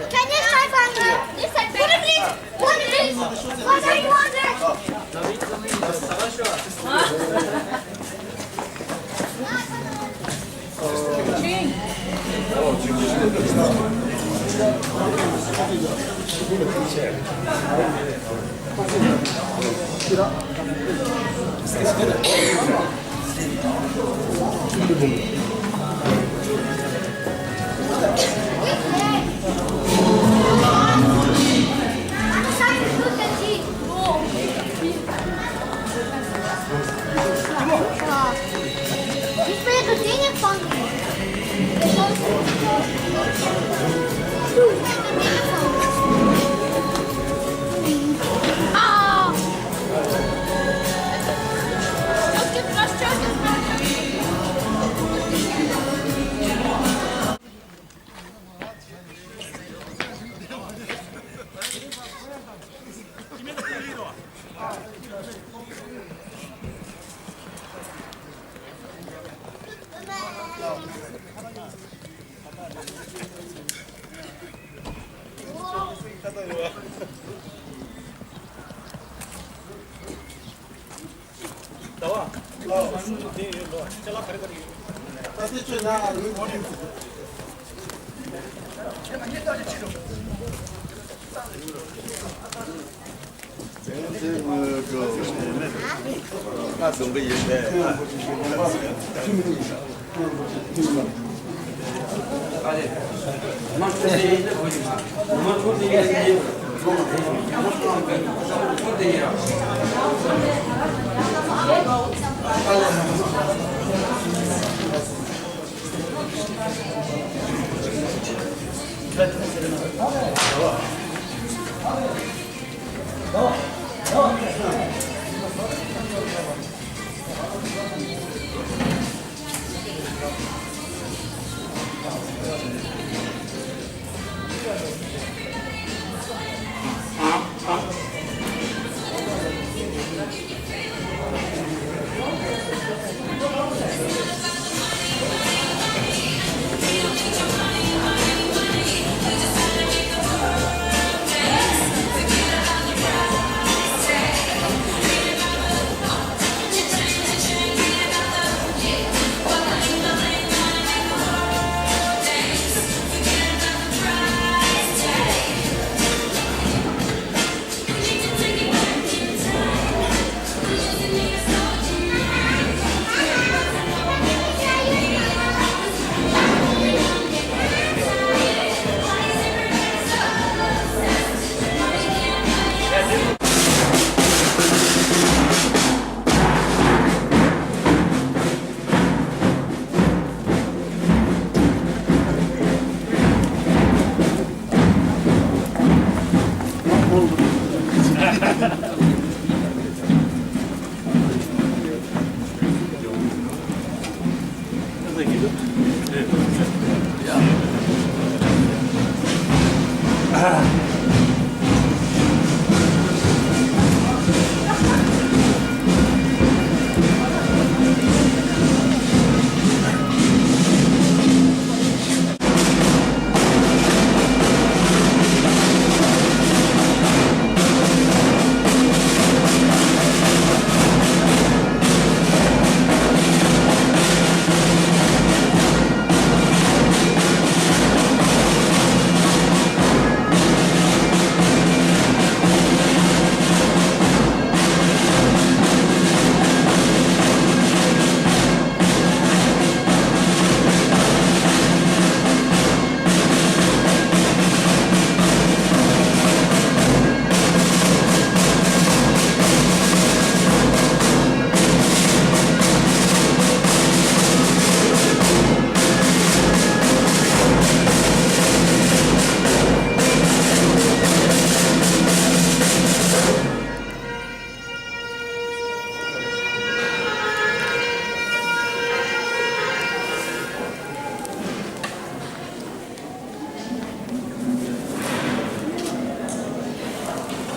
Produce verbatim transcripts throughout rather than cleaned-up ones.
Can you try find her? This side, baby. Put it, please. What do you want there?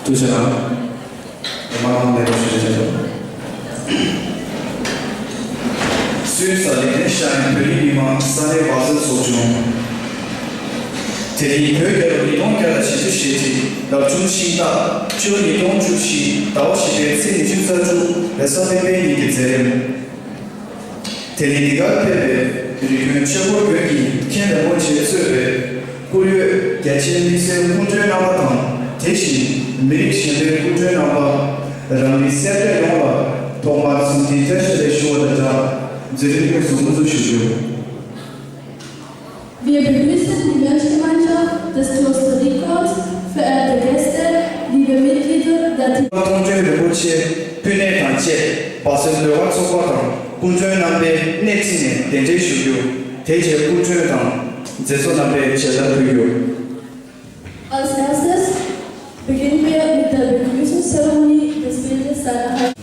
ཐུགས་རྗེ་གནང་། མ་འོངས་ལས་ཀ་ཞུ་བྱ་དང་། སུད་སི་ལིག་ཏེན་ཤ་ཡན་བོད་རིགས་མི་མང་ས་གནས་བག་ཚོད་ཚོགས་ཆུང་། དེ་རིང་བོད་རྒྱལ་ལོ་ཉིས་སྟོང་བརྒྱ་དང་བཞི་བཅུ་ཞེ་གཅིག་རབ་བྱུང་ཤིང་སྟག་སྤྱི་ལོ་ཉིས་སྟོང་བཅུ་བཞི་ཟླ་བ་བཞི་པའི་ཚེས་ཉི་ཤུ་རྩ་དྲུག་རེས་གཟའ་སྤེན་པའི་ཉིན་གྱི་མཛད་རིམ། དེ་ནི་འདི་གར་ཕེབས་པའི་རིགས་རྒྱུན་ཆོས་འཁོར་དགོན་གྱི་མཁན་རིན་པོ་ཆེས་གཙོས་པའི་སྐུ་ཡོད་རྒྱ་ཆེའི་དམིགས་བསལ་སྐུ་མགྲོན་རྣམ་པ་དང་། དེ་བཞིན་མི་རིགས་གཞན་པའི་སྐུ་མགྲོན་རྣམ་པ། རང་རིགས་སེར་སྐྱ་ཡོངས་ལ་ཐོག་མར་འཚམས་འདྲི་བཀྲ་ཤིས་བདེ་ལེགས་ཞུ་བ་དང་སྦྲགས། མཛད་རིམ་དངོས་སུ་དབུ་འཛུགས་ཞུ་རྒྱུ། Wir begrüßen die Mönchgemeinschaft des Kloster Rickholz, verehrte Gäste, liebe Mitglieder der མཐོང་ཆོས་རིན་པོ་ཆེ་ཕུལ་ནས་དང་བཅས་བག་ཚོད་ལོས་ཀ་ཚོགས་པ་དང་སྐུ་མགྲོན་རྣམ་པའི་སྣེ་ཁྲིད་ནས་གདན་འདྲེན་ཞུ་རྒྱུ། དེ་རྗེས་སྐུ་མགྲོན་དང་མཛད་གཙོ་རྣམ་པས་མཇལ་དར་ཕུལ་རྒྱུ། Als erstes beginnen wir mit der Begrüßungszeremonie des Bildes seiner Heiligkeit.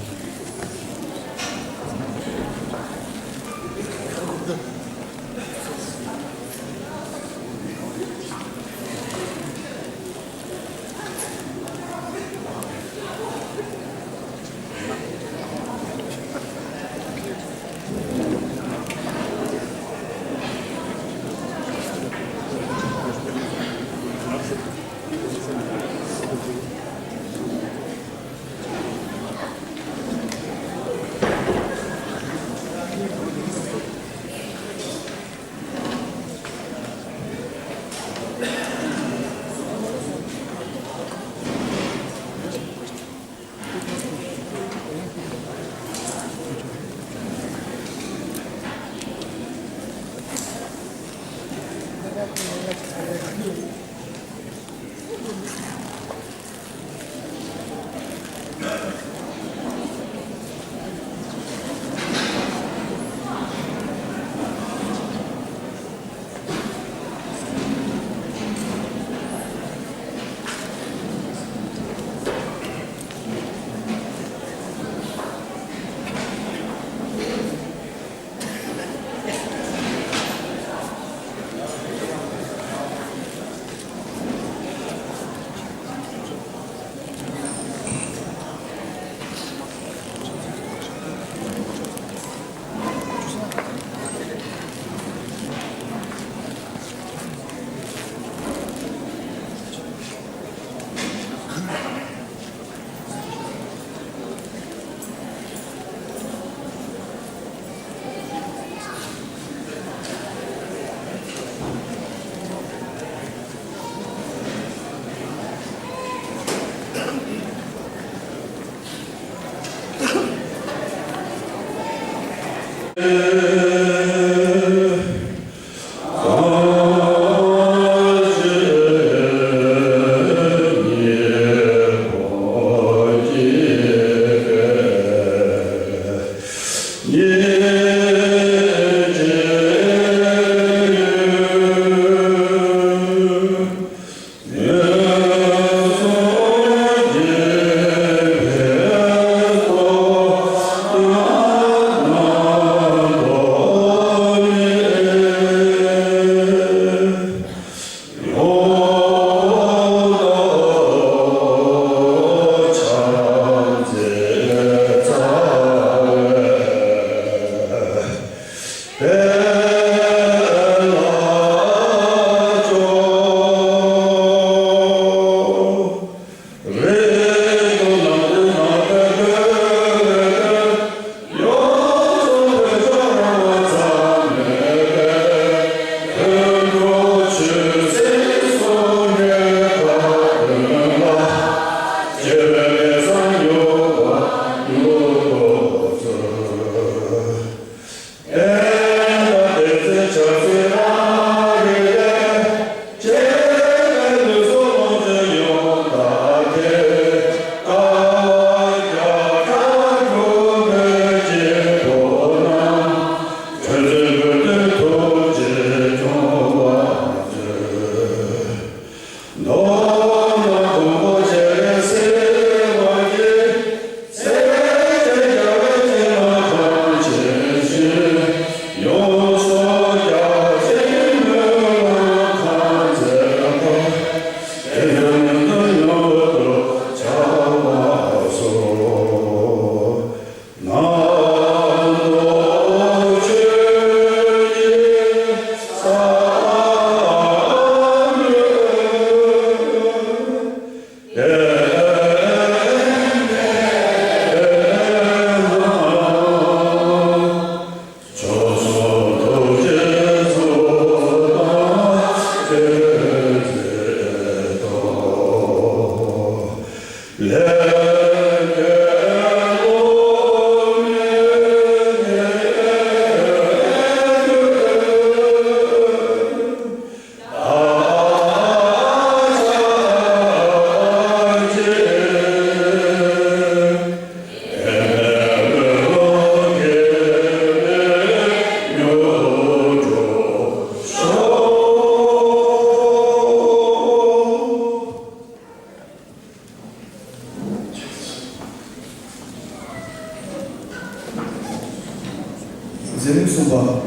འཛིན་གསུངས་པ། བོད་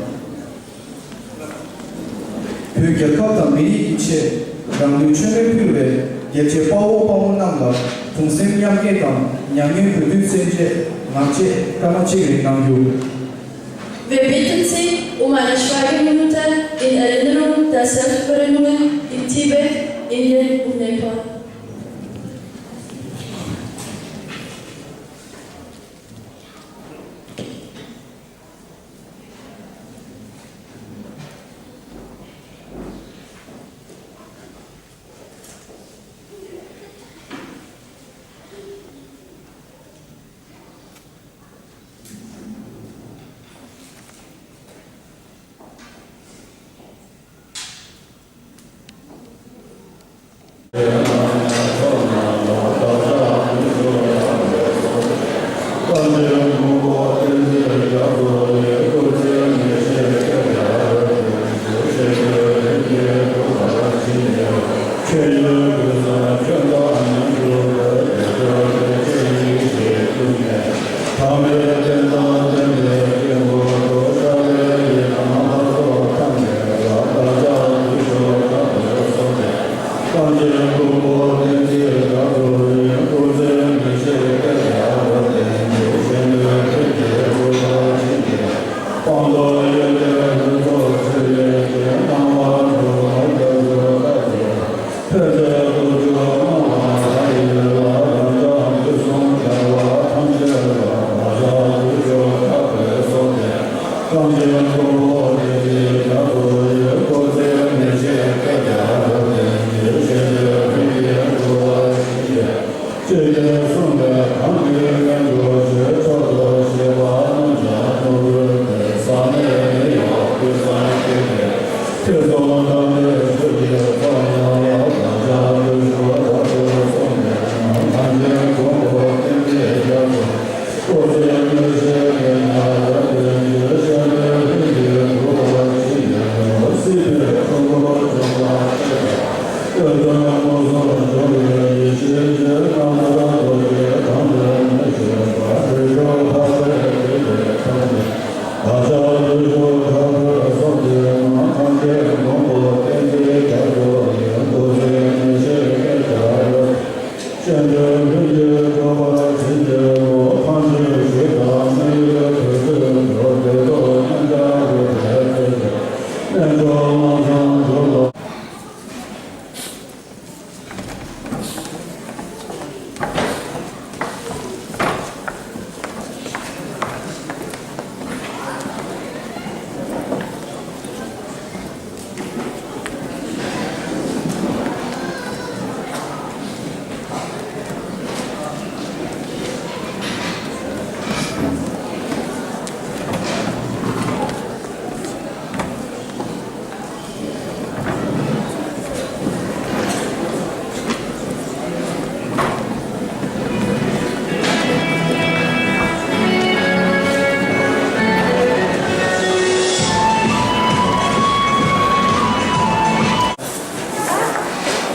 རྒྱལ་ཁབ་དང་མི་རིགས་ཀྱི་ཆེད་རང་ལུས་མཆོད་མེ་ཕུལ་བའི་རྒྱལ་གཅེས་དཔའ་བོ་དཔའ་མོ་རྣམས་ལ་གདུང་སེམས་མཉམ་སྐྱེད་དང་མྱ་ངན་གུས་འདུད་སྩལ་ཆེད་ངག་བཅད་སྐར་མ་གཅིག་རིང་གནང་རྒྱུ། Wir bitten Sie um eine Schweigeminute in Erinnerung der Selbstverbrennungen in Tibet, Indien und Nepal.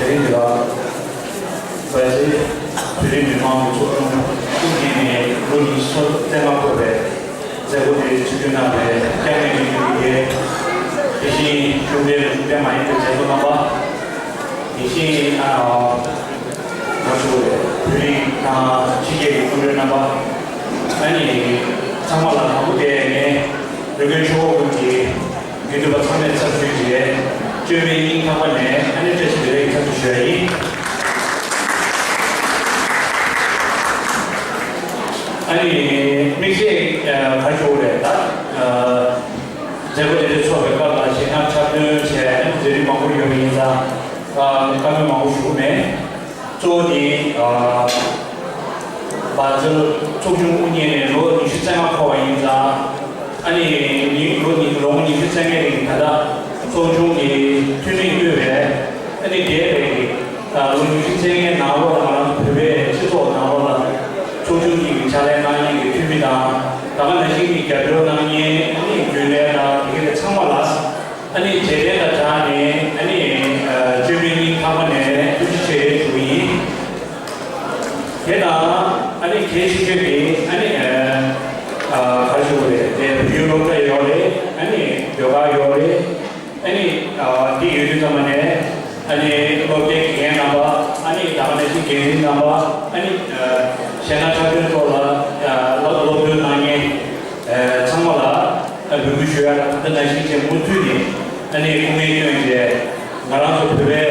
དེ་རིང་འདི་ལ་བལ་ཡུལ་བོད་རིགས་མི་མང་གི་ཚོགས་ཆུང་དབུ་བརྙེས་ནས་ལོ་ཉི་ཤུ་རྩ་ལྔ་འཁོར་བའི་མཛད་སྒོ་དེ་ཆིབས་བསྒྱུར་གནང་བའི་སྐྱབས་གནས་མི་དགེ་བའི་དགེ་བཤེས་གཞུང་འབྲེལ་གཞུང་འབྲེལ་མ་ཡིན་པའི་མཛད་གཙོ་རྣམ་པ། དེ་བཞིན་ཨ་ང་ཚོ་བོད་རིགས་དང་ཕྱི་རྒྱལ་གྱི་སྐུ་མགྲོན་རྣམ་པ། ཨ་ནི་ཚང་མ་ལ་དང་པོ་དེ་ངས་འགྲོ་མགོན་ཆོས་འཁོར་ཀུན་གྱི་དགེ་འདུན་པ་ཚང་མའི་ཚབ་ཞུས་ཏེ་བཅོས་མའི་སྙིང་ཐག་པ་ནས་ཨ་ནི་བཀྲ་ཤིས་བདེ་ལེགས་ཡི་འཚམས་འདྲི་ཞུ་ཡ་ཡིན། ཨ་ནི་དམིགས་བསལ་ག་རེ་ཞུ་དགོས་རེད་ད། མཛད་སྒོ་དེ་འདྲ་ཚོགས་པའི་སྐབས་ལ་གཞས་སྣ་འཁྲབ་སྟོན་བྱས་ཨ་ནི་མཛད་རིམ་མང་པོ་ཡོད་པ་ཡིན་ཙང་བཀའ་མོལ་མང་པོ་ཞུ་གི་མེད། གཙོ་བོ་དེ་བལ་བཟའ་ཚོགས་ཆུང་དབུ་བརྙེས་ནས་ལོ་ཉི་ཤུ་རྩ་ལྔ་འཁོར་བ་ཡིན་ཙང་། ཨ་ནི་ནི་ལོ་ཉི་ལོ་ངོ་ཉི་ཤུ་རྩ་ལྔའི་རིང་ད་ལྟ་ཚོགས་ཆུང་གི་འཐུས་མི་དབུས་པའི་ཨ་ནི་འདས་པའི་ལོ་ཉི་ཤུ་རྩ་ལྔའི་ནང་ལོགས་ལ་ང་རང་ཚོ་བོད་པའི་སྤྱི་ཚོགས་ནང་ལོགས་ལ་ཚོགས་ཆུང་གི་ཕྱག་ལས་གནང་མཁན་གྱི་འཐུས་མི་དང་ད་ག་ནང་བཞིན་གྱི་རྒྱབ་སྐྱོར་གནང་མཁན་ཨ་ནི་རྒྱུན་ལས་དང་དེ་ག་ཚང་མ་ལ། ཨ་ནི་རྗེས་དྲན་དང་སྦྲགས་ནས་ཨ་ནི་བཅོས་མའི་སྙིང་ཐག་པ་ནས་ཐུགས་རྗེ་ཆེ་ཞུ་གི་ཡིན། དེ་དང་ཨ་ནི་གལ་ཆེ་ཤོས་དེ་ཨ་ནི་ག་རེ་ཞུ་དགོས་རེད་དེ་བོད་ཡིག་སློབ་གྲྭ་ཡོད་རེད། ཨ་ནི་ཨ་འདི་ཡོད་དུས་ཙམ་པ་ནས་ཨ་ནི་སློབ་གྲྭའི་དགེ་རྒན་རྣམ་པ། ཨ་ནི་ད་ག་ནང་བཞིན་འགན་འཛིན་རྣམ་པ། ཨ་ནི་ཨ་གཞས་སྣ་འཁྲབ་སྟོན་ཐོག་ལ་ཨ་སློབ་སློབ་སྟོན་གནང་མཁན་ཨ་ཚང་མ་ལ་ཨ་འབོད་སྐུལ་ཞུ་ཡ་ལ། ད་ལྟ་ནང་བཞིན་བྱས་མུ་མཐུད་ནས་ཨ་ནི་སྐུ་ངལ་བསྐྱོན་བྱས་ང་རང་ཚོ་བོད་པའི་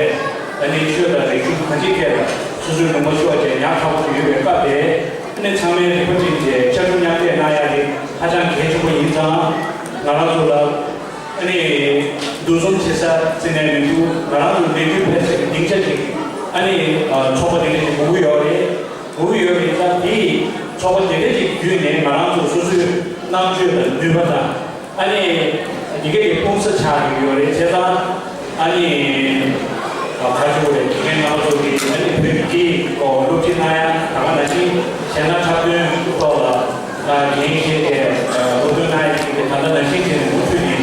ཨ་ནི་ཆོས་དང་རིག་གཞུང་གང་ཅི་ཐད་ལ་སོ་སོའི་ལུང་པ་ཤོར་བྱས་ཉག་ཕྲ་བོ་ཞིག་ཡོད་པའི་སྐབས་དེ། ཨ་ནི་ཚང་མས་རིག་པ་བསྒྲིམས་བྱས་ཕྱར་གྲུ་མཉམ་འདེགས་གནང་ཡ་དེ་ཧ་ཅང་གལ་ཆེན་པོ་ཡིན་ཙང་། ང་རང་ཚོ་ལ་ཨ་ནི་འདུ་འཛོམས་བྱེད་ས་བརྩི་ནས་མི་འདུག་ང་རང་ཚོ་ལས་འགུལ་སྤེལ་སའི་སྡིངས་ཆ་ཅིག་ཨ་ནི་ཚོགས་པ་དེ་འདྲ་ཞིག་དགོས་ཀྱི་ཡོད་རེད། དགོས་ཀྱི་ཡོད་པ་ཡིན་ཙང་། དེའི་ཚོགས་པ་དེ་འདྲ་ཞིག་བརྒྱུད་ནས་ང་རང་ཚོ་སོ་སོའི་རྣམ་དཔྱོད་དང་ནུས་པ་དང་། ཨ་ནི་དེ་ག་དེ་སྤུངས་ས་ཆགས་ཀྱི་ཡོད་རེད། བྱས་ཙང་ཨ་ནི་ག་ཅིག་རེད། དགེ་རྒན་རྣམ་པ་ཚོ་གིས་ཨ་ནི་བོད་ཀྱི་སློབ་ཁྲིད་གནང་ཡ། ད་ག་ནང་བཞིན་གཞས་སྣ་འཁྲབ་སྟོན་ཐོག་ལ་འགན་བཞེས་ཏེ་སློབ་སྟོན་གནང་ཡ་ཞིག་དེ་ད་ལྟ་ནང་བཞིན་བྱས་ནས་མུ་མཐུད་ནས་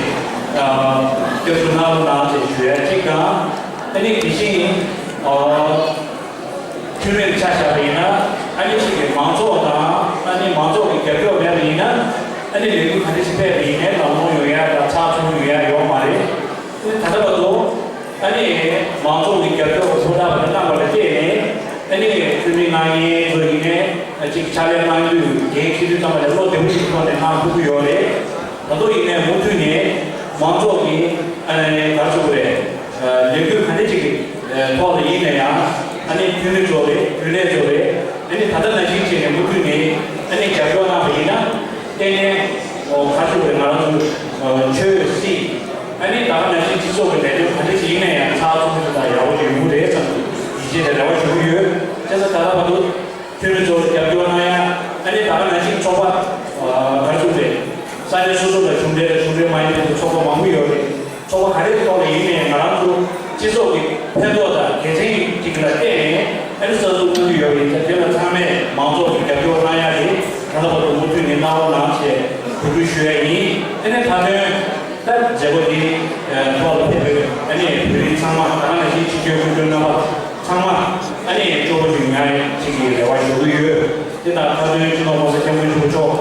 སྐྱབས་བཅོལ་གནང་རོགས་གནང་ཞེས་ཞུ་ཡ་གཅིག་དང་། ཨ་ནི་དེ་བཞིན་འཐུས་མིར་ཆ་བཞག་པ་ཡིན་ན། ཨ་ནི་གཅིག་གི་མང་ཚོགས་དང་ཨ་ནི་མང་ཚོགས་ཀྱི་རྒྱབ་སྐྱོར་མེད་པ་ཡིན་ན། ཨ་ནི་ལས་འགུལ་ག་འདྲ་ཞིག་སྤེལ་བ་ཡིན་ནའི་ལམ་ལྷོང་ཡོང་ཡ་དང་ཚགས་ཚུད་ཡོང་ཡ་ཡོད་མ་རེད། ད་ལྟ་བར་དུ་ཨ་ནི་མང་ཚོགས་ཀྱི་རྒྱབ་སྐྱོར་ཧུར་ཐག་པ་གནང་བ་ལ་བརྟེན་ནས། ཨ་ནི་འཐུས་མི་གནང་མཁན་ཚོ་ཡིན་ནའི་གཅིག་ཕྱག་ལས་གནང་དུས་འགན་འཁྱེར་དུས་ཙམ་པ་ལ་བློ་བདེ་པོ་ཞིག་ཐོག་ནས་གནང་ཐུབ་ཀྱི་ཡོད་རེད། ད་དུང་ཡིན་ནའི་མུ་མཐུད་ནས་མང་ཚོགས་ཀྱི་ཨ་ནི་ག་རེ་ཟེར་དགོས་རེད། ལས་འགུལ་ག་འདྲ་ཅིག་གི་ཐོག་ལ་ཡིན་ན་ཡང་། ཨ་ནི་འཐུས་མི་ཚོ་རེད། རྒྱུན་ལས་ཚོ་རེད། ཨ་ནི་ད་ལྟ་ནང་བཞིན་བྱས་ནས་མུ་མཐུད་ནས་ཨ་ནི་རྒྱབ་སྐྱོར་གནང་བ་ཡིན་ན། གཏན་ནས་ཨོ་ག་ཚོད་རེད། ང་རང་ཚོ་ཆོས་སྲིད། ཨ་ནི་ད་ག་ནང་བཞིན་སྤྱི་ཚོགས་ཀྱི་ལས་དོན་ག་འདྲ་ཞིག་ཡིན་ན་ཡང་ཚགས་ཚུད་པོ་དང་ཡག་པོ་ཞིག་ཡོང་གི་རེད་བསམ་ནས་ཡིད་ཆེས་དང་རེ་བ་ཞུ་གི་ཡོད། བྱས་ཙང་ད་ལྟ་བར་དུ་འཐུས་མི་ཚོར་རྒྱབ་སྐྱོར་གནང་ཡ། ཨ་ནི་ད་ག་ནང་བཞིན་ཚོགས་པ་ག་ཚོད་རེད། ས་གནས་སོ་སོ་ལ་གཞུང་འབྲེལ་དང་གཞུང་འབྲེལ་མ་ཡིན་པའི་ཚོགས་པ་མང་པོ་ཡོད་རེད། ཚོགས་པ་ག་རེའི་ཐོག་ལ་ཡིན་ནའི་ང་རང་ཚོ་སྤྱི་ཚོགས་ཀྱི་ཕན་ཐོགས་དང་དགེ་མཚན་ཅིག་ལ་བརྟེན་ནས་ཨ་ནི་གསར་འཛུགས་གནང་གི་ཡོད་པ་ཡིན་ཙང་། དེ་ལ་ཚང་མས་མང་ཚོགས་ཀྱི་རྒྱབ་སྐྱོར་གནང་ཡ་དེ་ད་ལྟ་བར་དུ་མུ་མཐུད་ནས་གནང་རོགས་གནང་ཞེས་འབོད་སྐུལ་ཞུ་ཡ་ཡིན། ཨ་ནི་མཐའ་དོན་ད་མཛད་སྒོ་འདི་ཐོག་ལ་ཕེབས་པའི་ཨ་ནི་བོད་རིགས་ཚང་མ། ད་ག་ནང་བཞིན་ཕྱི་སྐྱོད་སྐུ་མགྲོན་རྣམ་པ་ཚང་མ་ཨ་ནི་སྤྲོ་པོ་ཞིག་ཉར་ཡ་ཅིག་གི་རེ་བ་ཞུ་གི་ཡོད། དེ་དང་མཐའ་དོན་སྤྱི་ནོར་༸གོང་ས་༸སྐྱབས་མགོན་ཆེན་པོ་མཆོག་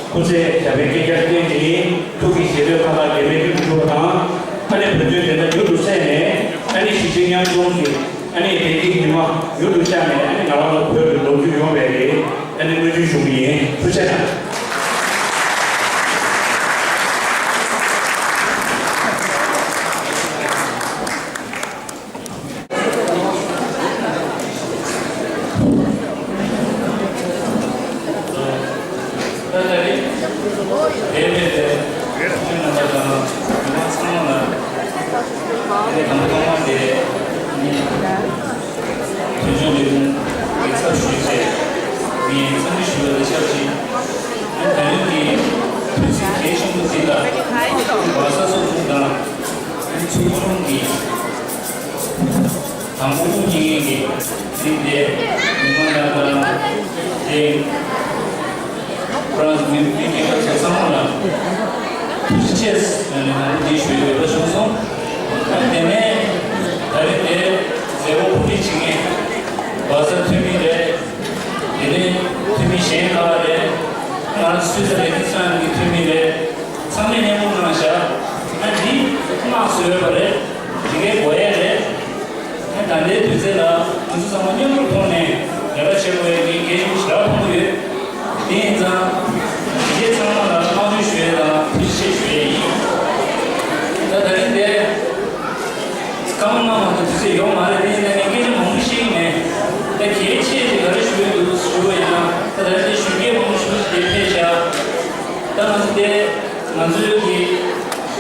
སྐུ་ཚེ་ཞབས་པད་བསྐལ་བརྒྱར་བརྟན་ཅིང་། ཐུགས་ཀྱི་བཞེད་དོན་མཐའ་དག་འབད་མེད་དུ་འགྲུབ་པ་དང་། ཨ་ནི་བོད་དོན་བདེན་མཐའ་མྱུར་དུ་གསལ་ནས། ཨ་ནི་གཞིས་བྱེས་མཉམ་འཛོམས་ཀྱི་ཨ་ནི་བདེ་སྐྱིད་ཉི་མ་མྱུར་དུ་ཤར་ནས། ཨ་ནི་ང་རང་ཚོ་བོད་དུ་ལོ་རྒྱུས་ཡོང་བའི་རེད། ཨ་ནི་སྨོན་འདུན་ཞུ་གི་ཡིན། ཐུགས་རྗེ་གནང་། ད་ལྟ་རེད། དེ་བས་ཏེ་ཁྱེད་རྣམ་པ་དང་མི་མང་ཚང་མ་ལ་དེ་དང་པོ་ཐོག་མར་དེ་ནི་དོན་གཅོད་ལས་ཁུངས་ཀྱི་ཚབ་ཞུས་ཏེ་ངས་འཚམས་འདྲི་ཞུ་བ་དང་ཆབས་ཅིག་ཨ་ནི་ད་རིང་གི་དུས་ཚིགས་གལ་ཆེན་པོ་འདི་ལ་བ་ས་སོག་ཚོགས་དང་ཚོགས་ཆུང་གི་དང་པོ་དབུ་བརྙེས་མཁན་གྱི་འདི་འདྲའི་མི་མང་རྣམ་པ་དང་དེ་ཧྥ་རན་སི་མི་རིགས་རྒྱལ་ཁབ་ཚོ་ཚང་མ་ལ་ཐུགས་རྗེ་ཆེ་ཟེར་ནས་ནང་པ་འདི་ཞུ་ཡོད་པ་བྱུང་སོང་། ཨ་ནི་དེ་ནས་ད་རེས་དེ་མཛད་སྒོ་གོ་སྒྲིག་བྱེད་མཁན་བ་ས་འཐུས་མི་རེད། དེ་ནས་འཐུས་མི་གཞན་ཁག་རེད། ང་རང་ཚོ་སུད་སི་ལས་དོན་ཚོགས་པའི་འཐུས་མི་རེད། ཚང་མས་མཉམ་རུབ་གནང་བཞག་ཨ་འདི་དམངས་གཙོ་ཡོད་པ་རེད། དེ་གའི་དགོས་ཡས་རེད། ཨ་ད་ལྟའི་དུས་ཚོད་ལ་ང་ཚོ་ཚང་མ་མཉམ་རུབ་ཐོག་ནས་ལས་ཀ་བྱེད་དགོས་ཡས་ཀྱི་གལ་ཆེན་པོ་ཞེ་དྲག་མཐོང་གི་ཡོད། དེ་ཡིན་ཙང་། དེ་གའི་ཚང་མ་ལ་བསྔགས་བརྗོད་ཞུ་ཡས་དང་ཐུགས་རྗེ་ཆེ་ཞུ་ཡས་ཡིན། ད་ད་རིང་འདིར་སྐར་མ་ལྔ་མ་གཏོགས་དུས་ཚོད་ཡོད་མ་རེད། དེ་ཡིན་ན་ངས་སྐད་ཆ་མང་པོ་བཤད་ཀྱི་མེད། ད་གལ་ཆེ་ཆེ་ག་རེ་ཞུ་ཡི་འདུག་ཞུ་བ་ཡིན་ན། ད་ད་ལྟ་གཞོན་སྐྱེས་མང་པོ་ཞེ་པོ་ཅིག་འདིར་ཕེབས་ཤག་ད་ང་ཚོ་དེ་ང་ཚོའི་གི་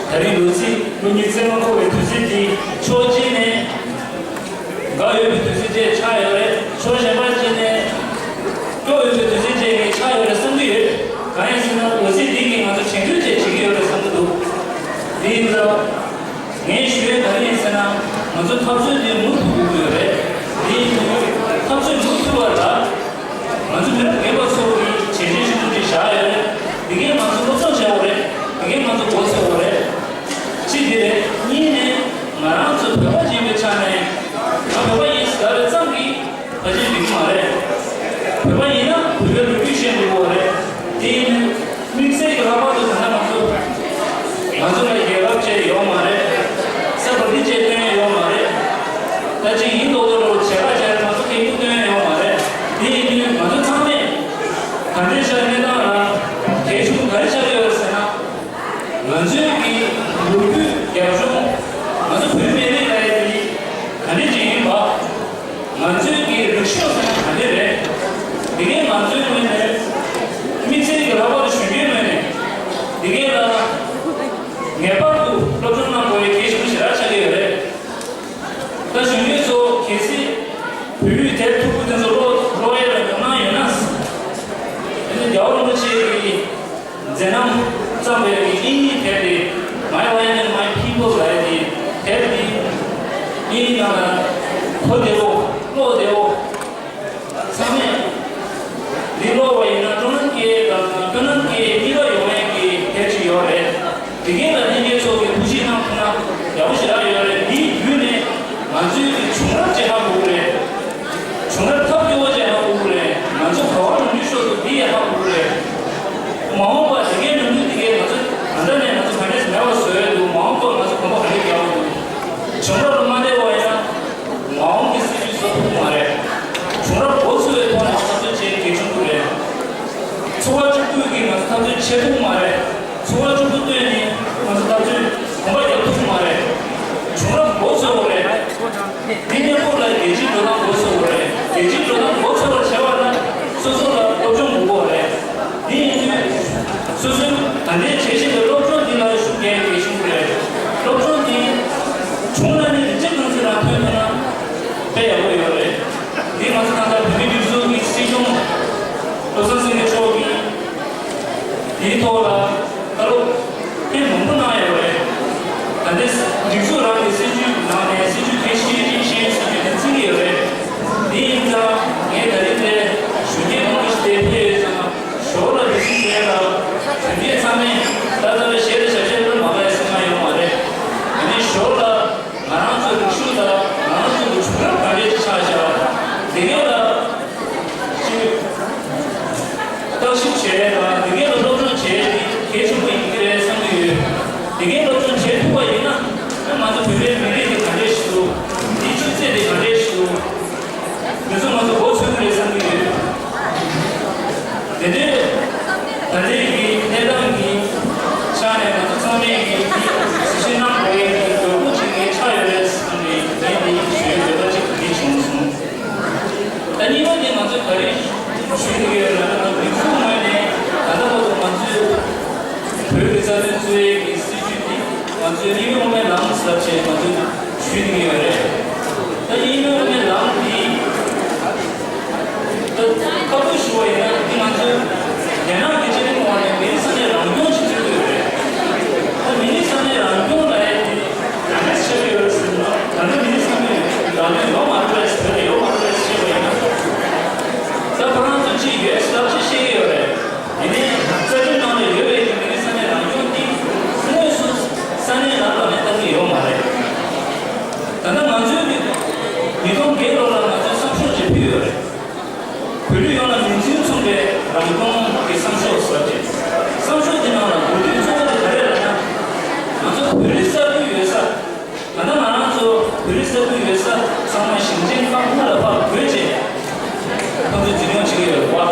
ད་རིང་ལོ་ཚིགས་ལོ་ཉི་ཤུ་རྩ་ལྔ་འཁོར་བའི་དུས་ཚོད་འདི་ཕྱོགས་གཅིག་ནས་དགའ་འོས་པའི་དུས་ཚོད་ཅིག་ཆགས་ཡོད་རེད། ཕྱོགས་གཞན་པ་ཅིག་ནས་སྐྱོ་འོས་པའི་དུས་ཚོད་ཅིག་ཆགས་ཡོད་རེད་བསམ་གྱི་ཡོད། གང་ཡིན་ཟེར་ན་ལོ་ཚིགས་འདི་གིས་ང་ཚོ་དྲན་སྐུལ་ཅིག་བྱེད་ཀྱི་ཡོད་རེད་བསམ་གྱི་འདུག་དེ་ཡིན་ཙང་། ངས་ཞུ་ཡས་ག་རེ་ཡིན་ཟེར་ན། ང་ཚོ་འཐབ་རྩོད་འདི་མུ་མཐུད་དགོས་ཀྱི་ཡོད་རེད། དེ་ཡིན་དུས་འཐབ་རྩོད་མུ་མཐུད་པ་ལ་ང་ཚོ་མི་རབས་རྒན་པ་ཚོ་གིས་བྱས་རྗེས་ཆེན་པོ་ཅིག་བཞག་ཡོད་རེད། དེ་གས་ང་ཚོ་སློབ་སྦྱོང་བྱེད་དགོས་རེད། དེ་གས་ང་ཚོ་མགོ་ཚོས་དགོས་རེད། གཅིག་དེ་རེད། གཉིས་ནས་ང་རང་ཚོ་བོད་པ་ཡིན་པའི་ཆ་ནས། ང་བོད་པ་ཡིན་ཟེར་བ་ཙམ་གྱིས་ཕལ་ཆེར་འགྲིག་གི་མ་རེད། བོད་པ་ཡིན་ན་བོད་པའི་ལོ་རྒྱུས་ཤེས་དགོས་པ་རེད། དེ་ཡིན་ན་དམིགས་བསལ་གྱི་ལྷག་པར་དུ་ད་ལྟ་ང་ཚོ་ང་ཚོ་ལ་རྒྱལ་ཁབ་ཅིག་ཡོད་མ་རེད། ལོ་རྒྱུས་རྒྱབ་ལྗོངས། ང་ཚོ་བོད་མི་རིགས་ལ་ཡ་དེ་ག་འདྲ་ཅིག་ཡིན་པ། ང་ཚོའི་གི་རིག་གཞུང་ཟེར་ན་ག་འདྲ་རེད། དེ་གས་ང་ཚོའི་ངོས་ནས་དམིགས་བསལ་གྱི་ལྷག་པར་དུ་གཞོན་སྐྱེས་ངོས་ནས་དེ་གས་ལ་ངེས་པར་དུ་སློབ་སྦྱོང་གནང་དགོས་པའི་གལ་ཆེན་པོ་ཞེ་དྲག་ཆགས་ཀྱི་ཡོད་རེད། ད་གཞོན་སྐྱེས་ཚོ་གལ་སྲིད་བོད་ཡིག་དེབ་ཐུག་པོ་དེ་ཚོ་ཀློག་ཀློག་ཡས་ལ་ཉོ་གནང་ཡོད་ན། དེ་ནི་རྒྱལ་བ་རིན་པོ་ཆེ་གི་མཛད་རྣམ་བརྩམས་པའི་གི་དབྱིན་ཡིག་དེབ་དེ། My Land and My People ལབ་ཡས་དེ་དེབ་དེ་དབྱིན་ཡིག་ནང་ལ་གོ་བདེ་བོ། ཀློག་བདེ་བོ། ཚང་མས་འདི་ཀློག་པ་ཡིན་ན་ཀྲུང་ནན་སྐད་དང་ཁྱོད་ནན་སྐད་གཉིས་ཀ་ཡོང་ཡས་ཀྱི་དེབ་ཅིག་ཡོད་རེད། དེ་གས་ལ་ལྷན་རྒྱས་ཚོ་གིས་ཐུགས་ཞིབ་གནང་ཐུབ་ན་ཡག་པོ་ཞེ་དྲག་ཡོད་རེད། འདིའི་བརྒྱུད་ནས་ང་ཚོའི་གི་བྱུང་རབས་ཅིག་ཧ་གོ་གི་རེད། བྱུང་རབས་ཐབས་སྐྱོ་བོ་ཅིག་ཧ་གོ་གི་རེད། ང་ཚོ་ག་བར་འགྲོ་དུས་ཤོག་ཏུ་འདི་ཡང་ཧ་གོ་གི་རེད། མ་འོངས་པ་དེ་གའི་ནང་དུ་དེ་གའི་ང་ཚོ་ད་ལྟ་ནས་ང་ཚོ་ག་འདྲས་མེད་པ་བཟོ་ཡས་འདུག་མ་འོངས་པ་ང་ཚོ་གོམ་པ་ག་འདྲས་རྒྱག་དགོས་འདུག་བྱུང་རབས་ལ་མ་བལྟས་པ་ཡིན་ན་མ་འོངས་ཀྱི་སྲིད་ཇུས་བཟོ་ཐུབ་ཀྱི་མ་རེད། བྱུང་རབས་མགོ་ཚོས་པའི་ཐོག་ནས་འཐབ་རྩོད་བྱེད་གལ་ཆེན་པོ་རེད། ཚོ་བ་བཅུ་དགུ་གིས་ང་ཚོ་འཐབ་རྩོད་བྱེད་ཐུབ་ཀྱི་མ་རེད། ཚོ་བ་བཅུ་དགུ་བཏོན་ནས་ང་ཚོ་འཐབ་རྩོད་གོམ་པ་རྒྱག་ཐུབ་ཀྱི་མ་རེད། བྱུང་རབས་མགོ་ཚོས་པ་རེད། འདི་གཉིས་པོ་ལ་རྒྱལ་སྤྱིའི་འགྲོ་སྟངས་མགོ་ཚོས་པ་རེད། རྒྱལ་སྤྱིའི་འགྲོ་སྟངས་མགོ་ཚོས་པར་བྱ་བ་ན་སོ་སོ་ལ་སློབ་སྦྱོང་དགོས་པ་རེད། འདི་ཡིན་དུས་སོ་སོའི་ད་ལྟའི་བྱེད་བཞིན་པའི་སློབ་སྦྱོང་འདི་ལ་ཤུགས་རྒྱག་གལ་ཆེན་པོ་རེད། སློབ་སྦྱོང་འདི་བྱུང་ན་ནི་རིག་གཅིག་རྐང་འཛིན་ལ་ཐོན་ཐུབ་ན་དཔེ་ཡག་པོ་ཡོད་རེད། འདི་ང་ཚོ་ད་ལྟ་བོད་མིའི་སྒྲིག་འཛུགས་ཀྱི་སྲིད་སྐྱོང་བློ་བཟང་སེང་གེ་མཆོག་གིས་དེའི་ཐོག་ལ་བཀའ་སློབ་དཔེ་མང་པོ་གནང་ཡོད་རེད། ད་ལྟའི་སྒྲིག་འཛུགས་རང་གི་སྲིད་ཇུས་ནང་ནས་སྲིད་ཇུས་གལ་ཆེ་ཤོས་ཤིག་ཤེས་ཡོན་སྲིད་ཇུས་དེ་བརྩི་གི་ཡོད་རེད། དེ་ཡིན་ཙང་ངས་ད་རིང་འདིར་གཞོན་སྐྱེས་མང་པོ་ཞིག་དེ་ཕེབས་ཡོད་ཙང་ཞོར་ལ་དེ་བཞིན་དེ་ལ་གཞོན་སྐྱེས་ཚང་མས་ད་ལྟ་བའི་གཞས་དང་ཞབས་བྲོ་མ་གཏོགས་སེམས་ཁ་ཡོད་མ་རེད། དེ་ནས་ཞོར་ལ་ང་རང་ཚོའི་རིག་གཞུང་དང་ང་རང་ཚོ་གི་བྱུང་རབས་ག་འདྲས་ཆགས་བཞག་དེ་གས་ལ་ཅིག་བརྟག་ཞིབ་བྱས་དང་དེ་གས་ལ་སློབ་སྦྱོང་བྱས་ཏེ་གལ་ཆེན་པོ་ཡིན་གྱི་རེད་བསམ་གྱི་ཡོད། དེ་གས་སློབ་སྦྱོང་བྱེད་ཐུབ་པ་ཡིན་ན་ང་ཚོ་བོད་པའི་མི་རིགས་འདི་ག་འདྲས་ཤིག་འདུག་འདིའི་ཆུ་ཚད་འདི་ག་འདྲས་ཤིག་འདུག་འདི་ཚོ་ང་ཚོ་མགོ་ཚོད་ཀྱི་རེད་བསམ་གྱི་ཡོད། དེ་འདྲའི་ད་ལྟའི་གི་གནས་སྟངས་ཀྱི་ཆ་ནས་ང་ཚོ་ཚང་མས་ཀྱི་འདི་གཟིགས་ཞིབ་གནང་དགོས་ཡས་ཀྱི་དགོས་མཁོ་ཅིག་ངས་ཆགས་ཡོད་རེད་བསམ་ནས་ངས་འདི་ཞུ་ཡས་འདོད་པ་ཅིག་འདི་བྱུང་སོང་། ད་གཉིས་པ་དེ་ང་ཚོས་ག་རེ་ཞུ་གི་ཡོད་ལབ་ན་ང་ཚོའི་སྒྲིག་འཛུགས་ངོས་ནས་ད་ལྟ་བར་དུ་ང་ཚོས་བོད་ཀྱི་རྩ་དོན་རྩོད་ཡས་ཀྱི་སྲིད་ཇུས་འདི་ང་ཚོའི་དབྱིན་ཡུལ་དབུ་མའི་ལམ་ཟེར་བྱས་ང་ཚོས་ཞུས་བསྡད་ཀྱི་ཡོད་རེད། ད་དབྱིན་ཡུལ་དབུ་མའི་ལམ་འདི་ད་ཁ་ཐུག་ཞུ་བ་ཡིན་ན་འདི་ང་ཚོའི་རྒྱ་ནག་གི་བཅའ་ཁྲིམས་འོག་ནས་མི་རིགས་ས་གནས་རང་སྐྱོང་ཞིག་རྩོད་ཀྱི་ཡོད་རེད། ད་མི་རིགས་ས་གནས་རང་སྐྱོང་ལབ་ཡས་འདི་ག་འདྲས་ཆགས་ཀྱི་ཡོད་རེད་ཟེར་ན་ད་ལྟ་མི་རིགས་ས་གནས་རང་སྐྱོང་ཡོད་མ་རེད་པས་བོད་ལ་ཡོད་མ་རེད་པས་བཤད་པ་ཡིན་ན། ད་ཁོ་རང་ཚོ་གཅིག་ཡོད་ཟེར་ཅིག་བཤད་ཀྱི་ཡོད་རེད། ཡིན་ནའི་རྩ་ཁྲིམས་ནང་ལ་ཡོད་པའི་གི་མི་རིགས་ས་གནས་རང་སྐྱོང་འདི་དངོས་སུ་ས་གནས་ནང་ལ་ནས་བཏང་གི་ཡོད་མ་རེད། ད་ལྟ་ང་ཚོའི་གི་ཉིས་སྟོང་བརྒྱད་ལོ་ལ་ང་ཚོས་བསམ་ཤོག་ཅིག་ཕུལ་ཡོད་རེད། བོད་རིགས་ཡོངས་ལ་ངོས་འཛིན་མཚོན་པའི་རང་སྐྱོང་གི་བསམ་ཤོག་ཟེར་ཏེ། བསམ་ཤོག་འདི་ནང་ལ་དགོས་འདུན་གཙོ་བོ་དེ་ག་རེ་རེད་ལབ་ན། ང་ཚོ་བོད་རིགས་གསར་འགོད་ཡོད་ས། ད་ལྟ་ང་རང་ཚོ་བོད་རིགས་གསར་འགོད་ཡོད་ས་ཚང་མ་ཞིང་ཆེན་ཁག་དགུ་ལ་ཕར་བགོས་རྗེས་ཁོང་ཚོས་འཛིན་སྐྱོང་བྱེད་ཀྱི་ཡོད་རེད་བ།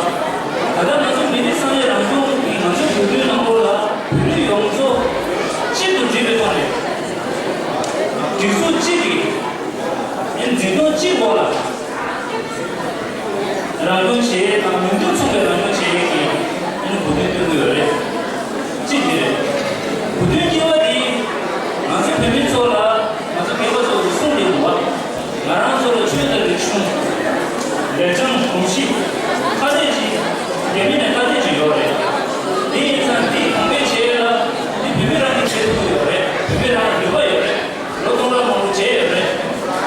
ད་ལྟ་ང་ཚོ་མི་རིགས་ས་གནས་རང་སྐྱོང་གི་ང་ཚོའི་དགོས་འདུན་ནང་ལོགས་ལ་བོད་རིགས་ཡོངས་རྫོགས་གཅིག་ཏུ་སྒྲིལ་བའི་ཐོག་ནས་སྒྲིག་འཛུགས་གཅིག་གི་འཛིན་སྐྱོང་གཅིག་འོག་ལ། རང་སྐྱོང་བྱེད་ཡས་དང་མིང་དོན་མཚུངས་པའི་རང་སྐྱོང་བྱེད་ཡས་ཀྱི་ཨ་ནི་དགོས་འདུན་བཏོན་གྱི་ཡོད་རེད། གཅིག་འདི་རེད། དགོས་འདུན་གཉིས་པ་འདི་ང་ཚོ་བོད་མི་ཚོ་ལ་ང་ཚོ་རྒན་པ་ཚོ་གིས་གསུངས་བསྡད་འདུག་བ། ང་རང་ཚོ་ལ་ཆོས་དང་རིག་གཞུང་། ལེགས་བྱང་གོམས་གཤིས་ཁ་གཏད་ཅིག་རྒྱ་མི་ནས་ཁ་གཏད་ཅིག་ཡོད་རེད། དེ་ཡིན་ཙང་འདི་གོང་འཕེལ་བྱེད་ཡས་ལ་འདི་བོད་མི་རང་གིས་བྱེད་ཐུབ་ཀྱི་ཡོད་རེད། བོད་མི་རང་ལ་ནུས་པ་ཡོད་རེད། ལོ་སྟོང་ཕྲག་མང་པོ་བྱས་ཡོད་རེད།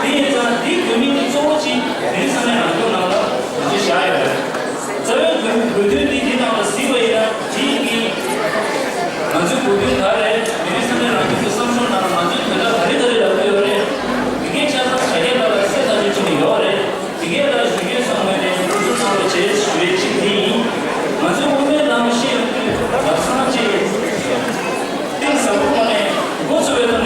དེ་ཡིན་ཙང་འདི་དགོས་དམིགས་ཀྱི་གཙོ་བོ་གཅིག་མི་རིགས་ས་གནས་རང་སྐྱོང་ནང་ལ་ང་ཚོས་བཞག་ཡོད་རེད། རྩ་བའི་དགོས་དགོས་དོན་འདི་འདི་ནང་ལ་གཟིགས་པ་ཡིན་ན་དེའི་གི་ང་ཚོའི་དགོས་དོན་ག་རེ་མི་རིགས་ས་གནས་རང་སྐྱོང་གི་བསམ་ཤོག་ནང་ལ་ང་ཚོས་དོན་དག་ག་རེ་ག་རེ་ལབ་ཀྱི་ཡོད་རེད། དེ་གའི་ཆ་ཚང་བྱ་རྒྱ་ལ་ལ་གསལ་ཐག་ཆོད་ཅིག་ནས་ཡོད་རེད། དེ་གའི་ལ་གཞོན་སྐྱེས་ཚོ་ངོས་ནས་སློབ་སྦྱོང་གནང་རོགས་བྱེད་ཞུ་བའི་གཅིག་འདི་ཡིན། ང་ཚོའི་དབུ་མའི་ལམ་ཤེས་ཡོང་དུས་ལམ་སང་ཅིག་གཏིང་ཟབ་པོ་ངང་ནས་མགོ་ཚོས་པའི་ཐོག་ནས།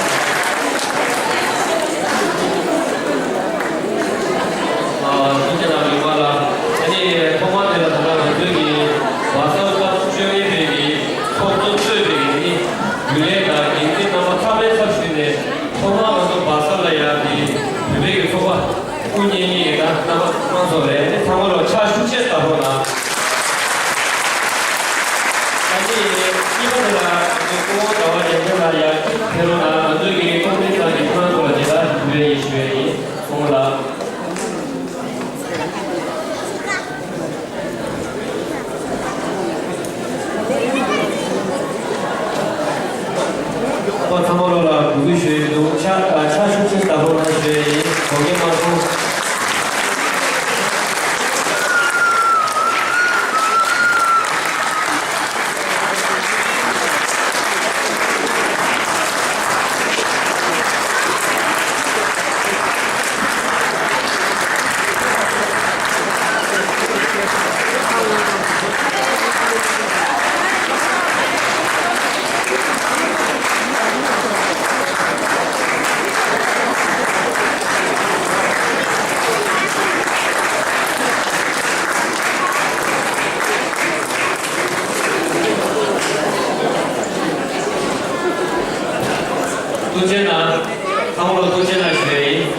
སོང་རེད། དེ་ཚང་མ་ལོ་ཕྱག་ཤུགས་ཆེ་བཏང་རོགས་གནང་། ད་ཅི་གཉིས་པ་དེ་ལ་ང་ཚོའི་སྐུ་ངོ་ཟླ་བ་རྒྱལ་མཚན་ལགས་ཡར་ཕེབས་རོགས་གནང་། ང་ཚོའི་གི་ཁོང་མི་ཚང་གི་ཁོ་རང་ཚོ་ལ་དེ་ལྟར་འབུལ་ཡས་ཞུ་ཡས་ཡིན། སྐུ་ངོ་ལགས། ཁོ་ཚང་མ་ལོ་ལ་གུས་བཀུར་ཞུ་ཡས་འདུག་ཕྱག་ཕྱག་ཤུགས་ཆེ་བཏང་རོགས་གནང་ཞུ་ཡས་ཡིན། དགོངས་འགལ་མ་སོང་། ཐུགས་རྗེ་གནང་། ཚང་མ་ལ་ཐུགས་རྗེ་གནང་ཞུ་ཡས་ཡིན།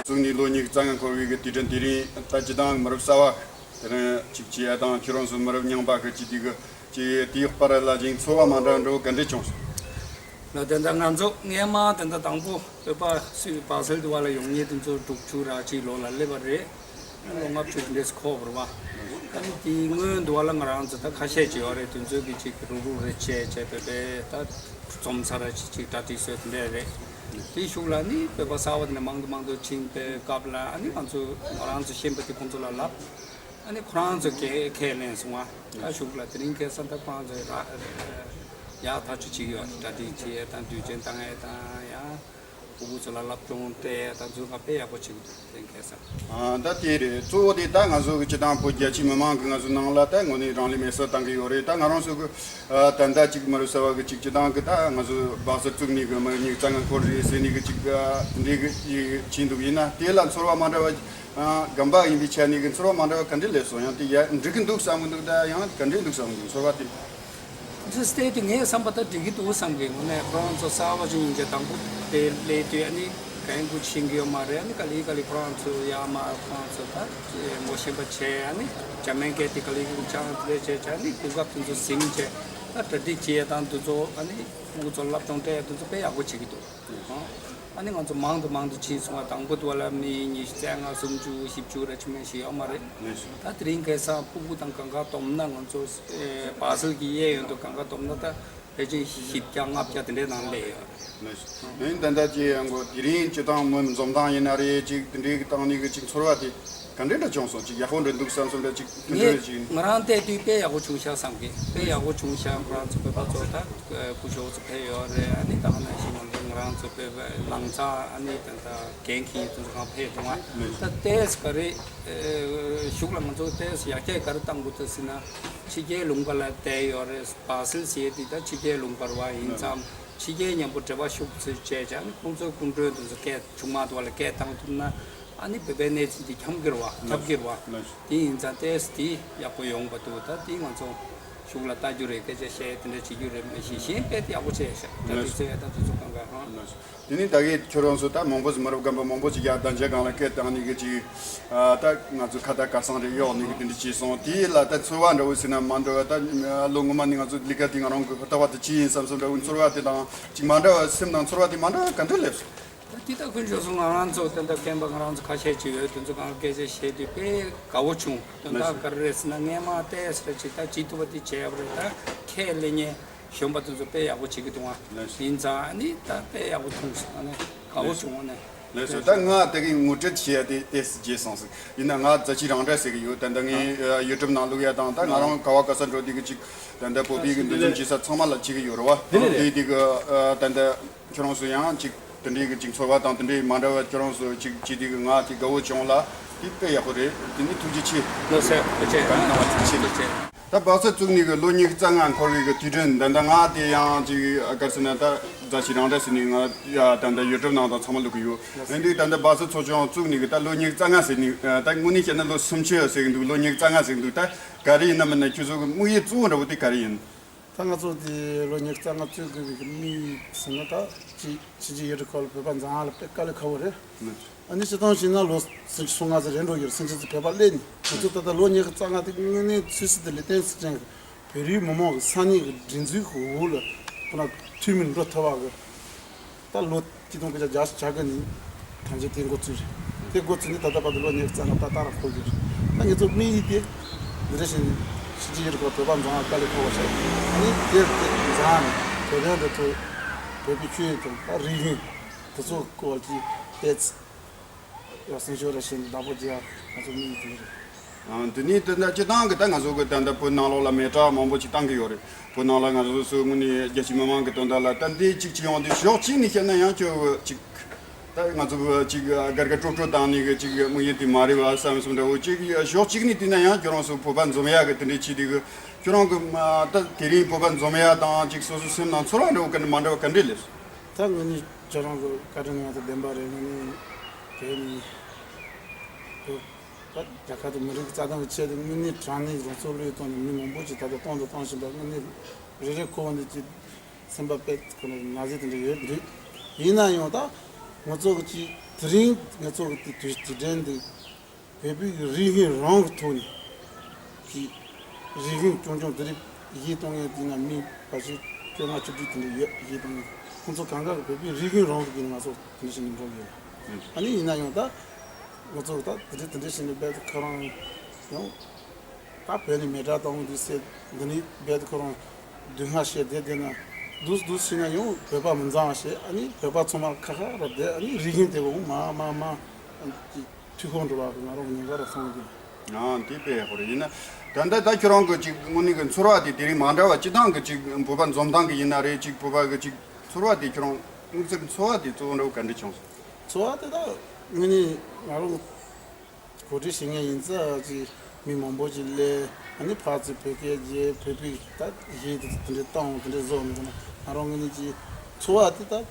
བཙུགས་ནས་ལོ་ཉི་ཤུ་རྩ་ལྔ་འཁོར་བའི་གི་དུས་དྲན་དེ་རིང་ད་སྤྱི་བཏང་མི་རབས་གསར་བ་དེ་རིང་གཅིག་བྱས་དང་ཁྱེད་རང་ཚོ་མི་རབས་རྙིང་པ་གི་གཅིག་དེ་གི་གཅིག་དེའི་བར་ལ་ཅིག་ཚོར་བ་མ་འདྲ་འགྲོ་ག་འདྲས་བྱུང་སོང་། ལ་དེ་འདྲ་ང་ཚོ་སྔས་མ་དེ་འདྲ་དང་པོ་བོད་པ་སུས་བཱ་སེལ་དུ་བ་ལ་ཡོང་མཁན་དེ་ཚོ་དྲུག་ཅུ་ར་གཅིག་ལོ་ལ་སླེབས་པ་རེད། ལོ་ལྔ་བཅུ་དེ་འདྲས་འཁོར་བ་རེད་བ། ཨ་ནི་དེའི་སྔོན་དུ་བ་ལ་ང་རང་ཚོ་ད་ཁ་ཤས་ཅིག་ཡོད་རེད། དེ་ཚོས་གི་ཅིག་རུག་རུག་རེ་བྱས་བྱས་བོད་པའི་ད་རྩོམ་ས་ར་ཅིག་ཅིག་གྲ་སྒྲིག་བཟོས་དེ་འདྲས་རེད། དེའི་གཞུག་ལ་ནི་བོད་པ་གསར་བ་དེ་འདྲ་མང་དུ་མང་དུ་ཕྱིན་པའི་སྐབས་ལ་ཨ་ནི་ང་ཚོ་ང་རང་ཚོ་ཤེས་པ་དེ་ཁོང་ཚོ་ལ་ལབ། ཨ་ནི་ཁོ་རང་ཚོ་ཁས་ཁས་ལེན་སོང་བ། ད་གཞུག་ལ་དེ་རིང་ཁ་སང་ད་ཁོ་རང་ཚོ་ར་ཡག་ཐག་ཆོད་ཅིག་ཡོད། གྲ་སྒྲིག་བྱེད་ཡས་དང་དུས་ཆེན་བཏང་ཡས་དང་ཡང་ཕྲུ་གུ་ཚོ་ལ་སློབ་སྦྱོང་སྤྲད་ཡས་དང་ཚོ་ང་དཔེ་ཡག་པོ་བྱེད་ཀྱི་འདུག་དེ་རིང་ཁ་སང་། ཨ་ད་དེ་རེད། གཙོ་བོ་དེ་ད་ང་ཚོ་གི་སྤྱི་བཏང་བོད་རྒྱ་ཆེ་མི་མང་གི་ང་ཚོ་ནང་ལ་ད་དངོས་གནས་རང་ལུས་མེར་སྲེག་བཏང་གི་ཡོད་རེད། ད་ང་རང་ཚོ་གི་ཨ་ད་ལྟ་ཅིག་མ་རུ་ས་བ་གི་ཅིག་སྤྱི་བཏང་གི་ད་ང་ཚོ་བག་ཚར་བཙུགས་ནས་གི་མི་ཉིས་རྩ་ལྔ་འཁོར་རེད་ཟེར་ནས་གི་ཅིག་འདི་གི་ཅིག་བྱིན་འདུག་ཡིན་ན་དེ་ལ་ཚོར་བ་མ་འདྲ་བ། ཨ་རྒན་པ་ཡིན་པའི་ཆ་ནས་ཀྱི་ཚོར་བ་མ་འདྲ་བ་ག་འདྲ་སླེབས་སོང་། ཡང་དེ་ཡ་འགྲིག་གི་འདུག་བསམ་གི་འདུག་ད་ཡང་ག་འདྲ་འདུག་བསམ་གི་འདུག་ཚོར་བ་དེ། ཇི་སྟེ་དེ་ངའི་བསམ་པ་ད་འགྲིག་གི་འདུག་བསམ་གི། དངོས་གནས་ཁོ་རང་ཚོ་གསར་པ་ཞིག་ཡིན་གྱི་དང་པོ་དེ་སླེབས་དུས་ཨ་ནི་ག་ཡིན་གུ་ཕྱིན་གི་ཡོད་མ་རེད། ཨ་ནི་ག་ལེ་ག་ལེ་ཁོ་རང་ཚོ་ཡ་མ་ཁོ་རང་ཚོ་ད་ངོ་ཤེས་པ་བྱས། ཨ་ནི་འཇར་མན་སྐད་དེ་ག་ལེ་གུ་སྦྱང་དེ་བྱས་བྱས། ཨ་ནི་གོ་སྐབས་དེ་ཚོ་ཟིན་བྱས་ད་གྲ་སྒྲིག་བྱས་དང་དེ་ཚོ་ཨ་ནི་ཕྲུ་གུ་ཚོ་སློབ་སྦྱོང་སྤྲད་དེ་ཚོ་དཔེ་ཡག་པོ་བྱེད་ཀྱི་འདུག་ཨ་ནི་ང་ཚོ་མང་དུ་མང་དུ་ཕྱིན་སོང་བ། དང་པོ་དུ་བ་ལ་མི་ཉི་ཤུ་རྩ་ལྔ་སུམ་ཅུ་བཞི་བཅུ་རེ་ཆུ་མེད་ཞིག་ཡོད་མ་རེད། ལགས་སོ། ད་དེ་རིང་ཁ་སང་ཕྲུ་གུ་དང་གང་ག་བསྡོམས་ན་ང་ཚོ་ཨེ་བཱ་སེལ་གྱི་གཡས་གཡོན་དུ་གང་ག་བསྡོམས་ན་ད་ཕལ་ཆེར་བཞི་བརྒྱ་ལྔ་བརྒྱ་དེ་འདྲའི་ནང་སླེབས་ཡོད་རེད། ལགས་སོ། ཨིན་ད་ལྟ་ཅི་ཡང་གོ་དེ་རིང་སྤྱི་བཏང་མི་འཛོམས་སྟངས་ཡིན་ན་རེད། ཅིག་དེ་འདྲའི་གི་སྟེང་ནས་གི་ཅིག་ཚོར་བ་དེ་ག་འདྲའི་འདྲ་བྱུང་སོང་། ཅིག་ཡག་པོ་འདྲ་འདུག་བསམ་སོང་འདྲ་ཅིག་དེ་འདྲ་ངས་ཅིག་ཡིན། ང་རང་བལྟས་དུས་དཔེ་ཡག་པོ་བྱུང་ཤག་བསམ་གི། དཔེ་ཡག་པོ་བྱུང་ཤག་ཁོ་རང་ཚོ་བོད་པ་ཚོ་ད་སྐུ་ཞབས་ཚོ་ཕེབས་ཡོད་རེད། ཨ་ནི་ད་ག་ནང་བཞིན་ང་ཚོ་ང་རང་ཚོ་བོད་པ་ལང་ཚ་ཨ་ནི་ད་ད་འགན་འཁྱེར་ཚོ་གང་ཕེབས་སོང་ང་། ད་ལྟས་ག་རེ་གཞུག་ལ་ང་ཚོ་ལྟས་ཡར་རྒྱས་ག་རེ་བཏང་དགོས་ད་ཟེར་ན། ཕྱི་རྒྱལ་ལུང་པ་ལ་བསྡད་ཡོད་རེད། བཱ་སེལ་ཟེར་དེ་ད་ཕྱི་རྒྱལ་ལུང་པ་རེད་བ། ཡིན་ཙང་ཕྱི་རྒྱལ་མཉམ་པོ་འབྲེལ་བ་ཤུགས་ཆེ་བྱས་བྱས། ཨ་ནི་ཁོང་ཚོའི་སྐུ་མགྲོན་དེ་ཚོ་སྐད་ཆུང་མ་དུ་བ་ལ་སྐད་བཏང་ཐུབ་ན། ཨ་ནི་བོད་པའི་གནས་ཚུལ་འདི་འཁྱམ་གི་རེད་བ། ཁྱབ་ཀྱི་རེད་བ། དེ་ཡིན་ཙང་ཏོག་ཙམ་དེ་ཡག་པོ་ཡོང་བ་འདུག་ད་དེ་ང་ཚོ་གཞུག་ལ་ལྟ་རྒྱུ་རེད། སྐད་ཆ་བཤད་དེ་འདྲ་བྱེད་རྒྱུ་རེད། མི་ཤེས་གཞན་དཔེ་དེ་ཡག་པོ་བྱས་ཤག་ད་དེ་ཚོ་ཡ་ད་དེ་ཚོ་གང་ག་ཧང་། དེ་ནི་ད་གིན་ཁྱོད་རང་ཚོ་ད་མང་པོ་ཞིག་མི་རབས་རྒན་པ་མང་པོ་ཞིག་ཡར་གདན་འཇགས་སྒང་ལ་སྐད་བཏང་ནས་གི་ཅིག་ཨ་ད་ང་ཚོ་ཁ་བརྡ་སྐལ་བཟང་རེ་གཡོག་ནས་གི་དེ་འདྲ་བྱས་སོང་། དེ་ལ་ད་ཚོར་བ་འདྲ་བོ་ཟེར་ན་མ་འདྲ་བ། ད་ལོ་སྔོན་མ་ནས་ང་ཚོ་ལས་ཀ་དེ་ང་རང་གི་ལྟ་བ་དེ་ཅི་ཡིན་བསམ་བསམ་འདྲ་བོ་ཚོར་བ་དེ་དང་ཅིག་མ་འདྲ་བ། སེམས་ནང་ཚོར་བ་དེ་མ་འདྲ་བ་ག་འདྲ་སླེབས་སོང་། ད་དེ་ད་ཁོང་ཚོ་ང་རང་ཚོ་ད་ལྟ་རྒན་པ་ང་རང་ཚོ་ཁ་ཤས་ཅིག་ཡོད། དེ་ཚོ་གང་སྐད་ཆ་བཤད་དུས་དཔེ་དགའ་བོ་བྱུང་། དོན་དག་ག་རེ་རེད་ཟེར་ན་སྔས་མ་ཏོག་ཙམ་རེ་ཅིག་ད་ཅི་ཐུབ་པ་དེ་བྱས་པ་རེད། ད་ཁས་ལེན་མཁན་གཞོན་པ་དེ་ཚོ་དཔེ་ཡག་པོ་བྱེད་ཀྱི་འདུག་ཨ། ཡིན་ཙང་ཨ་ནི་ད་དཔེ་ཡག་པོ་མཐོང་སོང་། ཨ་ནི་དགའ་བོ་བྱུང་། ཨ་ནི། ལགས་སོ། ད་ང་དེ་གི་ངོ་སྤྲོད་བྱེད་ཡ་དེ་ཏོག་ཙམ་བརྗེད་སོང་ཟིག་ཡིན་ན་ང་རྫ་ཆུ་རང་འདྲ་ཟེར་གི་ཡོད། ད་ལྟ་ངའི་ཡུ་ཊུབ་ནང་བླུག་ཡ་དང་། ད་ང་རང་ག་བ་ག་ས་འགྲོ་དུས་གི་ཅིག་ད་ལྟ་བོད་པའི་གི་འདུ་འཛོམས་བྱེད་ས་ཚང་མ་ལ་བྱེད་གི་ཡོད་རེད་བ། དེ་དེ་གི་ད་ལྟ་ཁྱོད་རང་ཚོ་ཡང་ཅིག་དེ་འདྲའི་གི་ཅིག་ཚོར་བ་དང་དེ་འདྲའི་མ་འདྲ་བ་ཁྱོད་རང་ཚོ་ཅིག་བྱེད་དུས་གི་ང་དེ་དགའ་བོ་བྱུང་ལ། དེ་དཔེ་ཡག་པོ་རེད། དེ་ནི་ཐུགས་རྗེ་ཆེ། ལགས་སོ། ཐུགས་རྗེ་ཆེ། བཀའ་གནང་བ་ཐུགས་རྗེ་ཆེ། ད་བག་ཚ་བཙུགས་ནས་གི་ལོ་ཉི་ཤུ་རྩ་ལྔ་འཁོར་བའི་གི་དུས་དྲན་ད་ལྟ་ང་དེ་ཡང་ཅིག་ག་རེ་ཟེར་ན་ད་རྫ་ཆུ་རང་འདྲ་ཟེར་ནས་ང་ཡ་ད་ལྟ་ཡུ་ཊུབ་ནང་དང་ཚང་མ་བླུག་གི་ཡོད། ཡིན་དུས་ད་ལྟ་བག་ཚ་ཚོགས་ཆུང་བཙུགས་ནས་གི་ད་ལོ་ཉི་ཤུ་རྩ་ལྔ་ཟེར་ནས་ད་དངོས་གནས་བཤད་ན་ལོ་སུམ་ཅུ་ཟེར་གི་འདུག་ལོ་ཉི་ཤུ་རྩ་ལྔ་ཟེར་གི་འདུག་ད་ག་རེ་ཡིན་ན་མིན་ན་ཁྱོད་ཚོ་གི་དམིགས་ཡུལ་གཙོ་བོ་འདྲ་བོ་དེ་ག་རེ་ཡིན། ད་ང་ཚོ་དེ་ལོ་ཉི་ཤུ་རྩ་ལྔ་བཙུགས་དགོས་པའི་དམིགས་ཡུལ་ཟེར་ན། ད་ཅི་ཕྱི་རྒྱལ་ཡུལ་གྲུ་ཁག་ལ་བོད་པ་འཛོམས་ཡག་ལ་དཔེ་དཀའ་ལས་ཁག་པོ་རེད། ཨ་ནི་སྤྱིར་བཏང་བྱས་ན་ལོ་སུམ་ཅུ་སོ་ལྔ་ཙམ་རེད་འགྲོ་གི་རེད། སུམ་ཅུ་ཙམ་བོད་པ་སླེབས་ནས། ང་ཚོ་ད་ལྟ་ལོ་ཉི་ཤུ་རྩ་ལྔ་དེ་དངོས་གནས་ཚོད་བསྲེ་དེ་ལས་བརྟེན་སྲིད་ཅན་གྱི་བོད་རིགས་མི་མང་གི་ས་གནས་ཀྱི་སྒྲིག་འཛུགས་ཀྱི་འོག་ལ་ཁོ་ན་འཐུས་མི་འགྲོ་ཐུབ་པ་གི། ད་ལོ་ཆིག་སྟོང་དགུ་བརྒྱ་བརྒྱད་ཅུ་གྱ་གི་ནས་ཐམས་ཅད་དེ་འགོ་བཙུགས་རེད། དེ་འགོ་བཙུགས་ནས་ད་ལྟ་བར་དུ་ལོ་ཉི་ཤུ་རྩ་ལྔ་ཏག་ཏག་ར་འཁོར་གྱི་རེད། ད་ང་ཚོ་དམིགས་ཡུལ་དེ་འདི་འདྲ་བྱས་ནས་ཕྱི་རྒྱལ་ཡུལ་གྲུ་ཁག་བོད་པ་འཛོམས་ཡག་དཀའ་ལས་ཁག་པོ་བྱས། ཨ་ནི་དེར་དེ་འཛོམས་ནས་བོད་དོན་དེ་ཚོ་བོད་པའི་ཆོས་དང་ད་རིག་གཞུང་དེ་ཚོ་སྐོར་གྱི་ཏོག་ཙམ་ཡག་སེམས་ཤུགས་ར་བྱས་ནས་བདག་པོ་རྒྱག་ཡག་ང་ཚོ་དམིགས་ཡུལ་དེ་རེད། ཨ། འདི་ནི་ད་ལྟ་སྤྱིར་བཏང་གི་ད་ང་ཚོ་གི་ད་ལྟ་བོད་ནང་ལོགས་ལ་མེ་དྲག་མང་པོ་ཅིག་བཏང་གི་ཡོད་རེད། བོད་ནང་ལ་ང་ཚོ་སོ་སོའི་དངོས་གནས་རྒྱལ་སྤྱིའི་མི་མང་གི་དོན་དག་ལ་ད་འདི་གཅིག་གཅིག་ཡོང་དུས་ཕྱོགས་གཅིག་ནས་བཤད་ན་ཡང་ཁྱོད་ཅིག་ད་ང་ཚོ་ཅིག་དགའ་དགའ་སྤྲོ་སྤྲོ་བཏང་ནས་གི་ཅིག་དམིགས་ཡུལ་དེ་མ་རེད་པ་བསམ་སོང་འདྲ་བོ་ཅིག་ཕྱོགས་གཅིག་ནས་བལྟས་ན་ཡང་ཁྱོད་རང་ཚོ་བོད་པ་འཛོམས་ཡག་གི་དེ་འདྲའི་ཆེད་དུ་གི་ཁྱོད་རང་གི་ད་དེ་རིང་བོད་པ་འཛོམས་ཡག་དང་ཅིག་སོ་སོའི་སེམས་ནང་ཚོར་བ་འདྲ་བོ་ག་འདྲ་མ་འདྲ་བ་ག་འདྲ་སླེབས་སོང་། ད་དངོས་གནས་ཁྱོད་རང་གི་བཀའ་དྲིན་ང་ཚོ་བདེན་པ་རེད། དངོས་གནས་བོད་ནས་བོད། ད་རྒྱལ་ཁབ་དང་མི་རིགས་རྩ་དོན་གྱི་ཆེད་དུ་དངོས་གནས་དྲང་གནས་རང་ཚོ་བློས་བཏང་ནས་མི་མང་པོ་ཅིག་ད་ལྟ་གཏོང་དང་གཏོང་བཞིན་པ་དངོས་གནས་རེ་རེ་ཁོ་བོ་འདི་ཅིག་སེམས་པ་དཔེ་ཁོ་ན་ན་ཟེར་དེ་འདྲ་ཡོད་འདུག་ཡིན་ན་ཡང་ད་ང་ཚོ་གི་ཅིག་དེ་རིང་ང་ཚོ་གི་དུས་དུས་དྲན་འདི་བོད་པའི་གི་རིག་གཞུང་རང་གི་ཐོག་ནས་ཀྱི་རིག་གཞུང་རྐྱང་རྐྱང་དེ་རིགས་གཞས་གཏོང་མཁན་དེ་ན་མི་ཕལ་ཆེར་བཅོ་ལྔ་བཅུ་དྲུག་དེ་འདྲ་ཡོད། གཞས་གཏོང་མཁན་ཁོང་ཚོ་གང་ག་གི་བོད་པའི་རིག་གཞུང་རང་གི་ནས་ང་ཚོ་དེ་འདྲ་བྱས་ནས་འགྲོ་གི་ཡོད། ཨ་ནི་ཡིན་ན་ཡང་ད་ང་ཚོ་ད་དེ་འདྲ་དེ་འདྲ་བྱས་ནས་རྦད་དེ་ཁོ་རང་ཡང་ད་བོད་ནས་མེ་དྲག་གཏོང་འདི་ཟེར་འདི་ནས་རྦད་དེ་ཁོ་རང་སྡུག་བསྔལ་བཤད་བསྡད་བསྡད་ན་འདུག་འདུག་བྱས་ན་ཡང་བོད་པ་མི་འཛོམས་བཤད། ཨ་ནི་བོད་པ་ཚང་མ་ཁ་ཁ་ར་བསྡད། ཨ་ནི་རིག་གཞུང་དེ་བོ་མ་མ་མ་འཐུས་ཤོར་འགྲོ་བ་གི་ང་རང་ཉེན་ཁ་ར་མཐོང་གི། ཨང་། དེ་དཔེ་ཡག་པོ་རེད། ཡིན་ན་ད་ལྟ་ད་ཁྱོད་རང་གི་ཅིག་དངོས་གནས་ཀྱི་ཚོར་བ་དེ་དེ་རིང་མ་འདྲ་བ་སྤྱིར་བཏང་གི་ཅིག་བོད་པ་འཛོམས་སྟངས་ཀྱི་ཡིན་ན་རེད། ཅིག་བོད་པ་གི་ཅིག་ཚོར་བ་དེ་ཁྱོད་རང་དམིགས་བསལ་གྱི་ཚོར་བ་དེ་གཙོ་བོ་འདྲ་བོ་ག་འདྲ་བྱུང་སོང་། ཚོར་བ་དེ་ད་དངོས་གནས་ང་རང་གོ་སྒྲིག་བྱེད་མཁན་ཡིན་ཙང་ཅིག་མི་མང་པོ་ཅིག་སླེབས། ཨ་ནི་ཕར་ཚུར་བོད་སྐད་རྒྱབ། བོད་པའི་ད་གཞས་དེ་དེ་འདྲ་བཏང་། དེ་འདྲ་བཟོ་མི་དགོས་ན་ང་རང་དངོས་གནས་ཀྱི་ཚོར་བ་དེ་ད་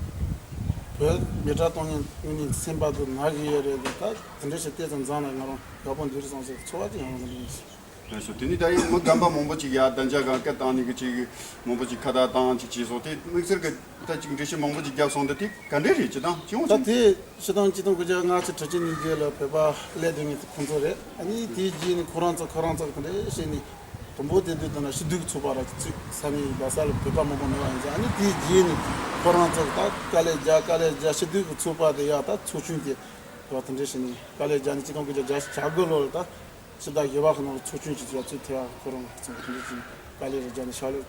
བོད་མེ་དྲག་གཏོང་མཁན་དངོས་གནས་སེམས་པ་དེ་ན་གི་ཡོད་རེད། ད་དེ་འདྲ་ཞིག་བལྟས་ཙང་འཛམ་ལ་ང་རང་ཡག་པོ་འདུག་རེད་བསམ་སོང་། ཚོར་བ་དེ་ཡང་རང་དེ་འདྲ་ཡིན། ལགས་སོ། དེ་ནས་ད་ཡིན་མི་རྒན་པ་མང་པོ་ཅིག་ཡར་གདན་འཇགས་སྒང་སྐད་བཏང་ནས་གི་ཅིག་མང་པོ་ཅིག་ཁ་བརྡ་བཏང་ཅིག་བྱས་སོང་། དེ་དམིགས་བསལ་གི་ད་ཅིག་འགྲེལ་བཤད་མང་པོ་ཅིག་བརྒྱབ་སོང་། འདི་དེ་ག་འདྲས་རེད། སྤྱིར་བཏང་སྤྱི་ཡོངས་ད་ཅིག་དེ་སྤྱིར་བཏང་ཆིག་སྟོང་དགུ་བརྒྱ་ལྔ་བཅུ་དྲུག་ཅུ་ཉིས་བརྒྱ་ལ་བོད་པ་སླེབས་བསྡད་མཁན་དེ་ཁོང་ཚོ་རེད། ཨ་ནི་དེའི་རྗེས་ནས་ཁོ་རང་ཚོ་ཁོ་རང་ཚོ་དེ་འདྲས་བྱས་ནས་དང་པོ་དེ་དུས་ད་ན་སྤྱི་འཐུས་ཚོགས་པ་ར་ཅིག་བཙུགས། ས་གནས་རྡ་ས་ལ་བོད་པ་མང་པོ་མེད་པ་ཡིན་ཙང་། ཨ་ནི་དེའི་རྗེས་ནས་ཁོ་རང་ཚོ་ད་དཀའ་ལས་རྒྱག་དཀའ་ལས་རྒྱག་སྤྱི་འཐུས་ཀྱི་ཚོགས་པ་དེ་ཡག་ད་ཚོགས་ཆུང་དེ་ཡག་དེ་འདྲས་བྱས་ནས་དཀའ་ལས་རྒྱག་ནས་ཆིག་སྟོང་དགུ་བརྒྱ་བརྒྱད་ཅུ་གྱ་དགུ་ལོ་ལ་ད་ཕྱི་ཟླ་བཞི་པ་ཁོ་ན་ལ་ཚོགས་ཆུང་ཅིག་ཡར་ཚུགས་ཐེབས། ཁོ་རང་ཚོ་དེ་འདྲ་ཅིག་དཀའ་ལས་རེ་རྒྱག་ནས་ཕྱག་ལས་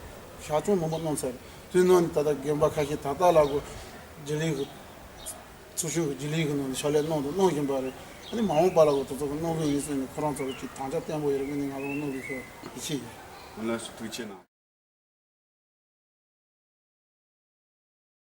ཧ་ཅང་མང་པོ་གནང་ཚར་རེད། དེའི་ནང་ནས་ད་ལྟ་རྒན་པ་ཁ་ཤས་ད་ལྟ་ལ་གོ་རྒྱུན་ལས་ཀྱི་ཚོགས་ཆུང་གི་རྒྱུན་ལས་ཀྱི་ནང་ནས་ཕྱག་ལས་གནང་དང་གནང་བཞིན་པ་རེད། ཨ་ནི་མ་འོངས་པ་ལ་གོ་དེ་ཚོ་གི་གནང་གི་ཡིན་ཟེར་ནས་ཁོ་རང་ཚོ་གི་ཅིག་དམ་བཅའ་བརྟན་པོ་ཡོད་རེད། ཨ་ནི་ང་རང་གནང་གི་ཁོ་ཡིད་ཆེས་ཡོད། ལགས་སོ། ཐུགས་རྗེ་གནང་།